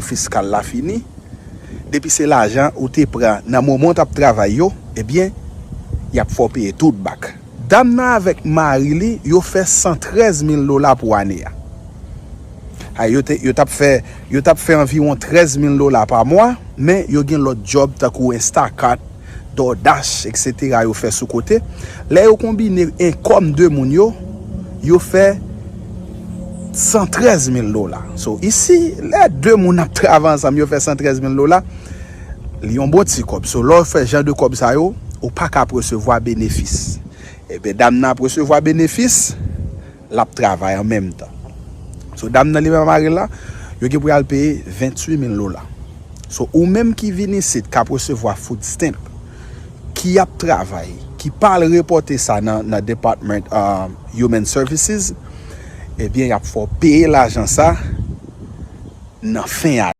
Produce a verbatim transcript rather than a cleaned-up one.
fiskal la fini, depi se lajan ou te pran nan moman w t ap travay yo, ebyen, y ap fè w peye tout bak. Dam nan avèk mari li, yo fè san trèz mil dola pou ane a. Ha, yo te, yo t ap fè, yo t ap fè anviwon trèz mil dola pa mwa, men yo gen lòt djòb tankou Instacart, DoorDash, et cetera yo fè sou kote. Lè yo konbine enkòm de moun yo, yo fè san trèz mil dola. So, isi, lè de moun ap travay ansanm, yo fè san trèz mil dola, li yon bon ti kòb. So, lè w fè jan de kòb sa yo, ou pa ka ap resevwa benefis. Ebyen, dam nan ap resevwa benefis, l ap travay an menm tan. So, dam nan li menm ak mari l la, yo gen pou y al peye venntuit mil dola. So, ou menm ki vin isit, k ap resevwa food stamp, ki ap travay, ki pa al repòte sa nan, nan Department, uh, Human Services, ebyen, y ap fè w peye lajan sa nan fen ane.